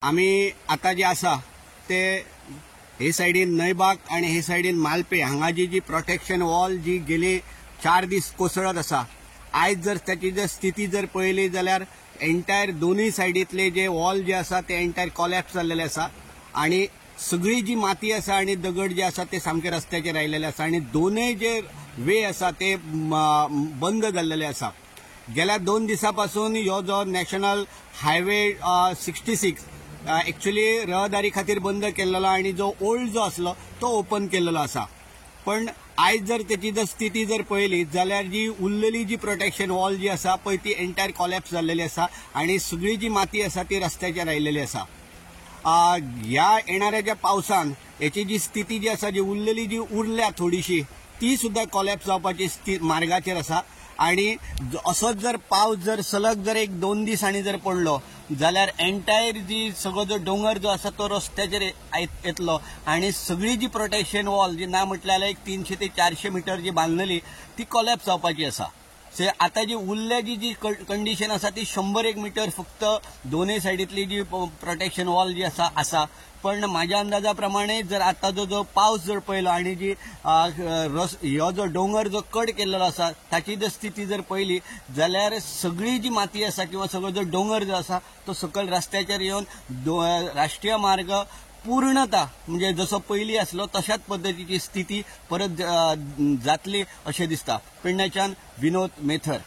आमी आतां जे आसा ते हे सायडीन नयबाग आनी हे सायडीन मालपे हांगा जी जी प्रोटेक्शन वॉल जी गेले 4 दीस कोसळत आसा, आयज जर ताची जर स्थिती जर पळयली जाल्यार एंटायर दोनूय सायडींतले जे वॉल जे आसा ते एंटायर कॉलॅप्स जाल्लेले आसा आनी सगळी जी माती आसा आनी दगड जे आसा ते सामके रस्त्याचेर आयिल्ले आसा आनी दोनूय जे वे आसा ते बंद जाल्लेले आसा. गेल्या 2 दिसां पासून ह्यो जो नॅशनल हायवे 66 एक्चुअली रहदारी खातीर बंद केल्लो आनी जो ओल्ड जो आसलो तो ओपन केल्लो आसा. पण आयज जर तेची जर स्थिती जर पळयली जाल्यार जी उरलेली जी प्रोटेक्शन वॉल जी आसा पळय ती एंटायर कॉलॅप्स जाल्लेली आसा आनी सगळी जी माती आसा ती रस्त्याचेर आयिल्लेली आसा. ह्या येणाऱ्या ज्या पावसान हेची जी स्थिती जी आसा, जी उरलेली जी उरल्या थोडीशी ती सुद्दां कॉलॅप्स जावपाची मार्गाचेर आसा. आनी असोच जर पावस जर सलग जर 1-2 दीस आनी जर पडलो जाल्यार एंटायर जी सगळो जो दोंगर जो आसा तो रस्त्याचेर येतलो आनी सगळी जी प्रोटेक्शन वॉल जी ना म्हटल्यार 300 ते 400 मिटर जी बांदलेली ती कॉलॅप्स जावपाची आसा. सो आतां जी उरल्या जी जी कंडिशन आसा ती 101 मिटर फक्त दोनूय सायडींतली जी प्रोटेक्शन वॉल जी आसा आसा. पण म्हाज्या अंदाजा प्रमाणे जर आतां जो जो पावस जर पळयलो आनी जी ह्यो जो दोंगर जो कट केल्लो आसा ताची जर स्थिती जर पळयली जाल्यार सगळी जी माती आसा किंवा सगळो जो दोंगर जो आसा तो सकयल रस्त्याचेर येवन राष्ट्रीय मार्ग पूर्णता म्हणजे जसो पयलीं आसलो तशाच पद्दतीची स्थिती परत जातली अशें दिसता. पेडण्याच्यान विनोद मेथर.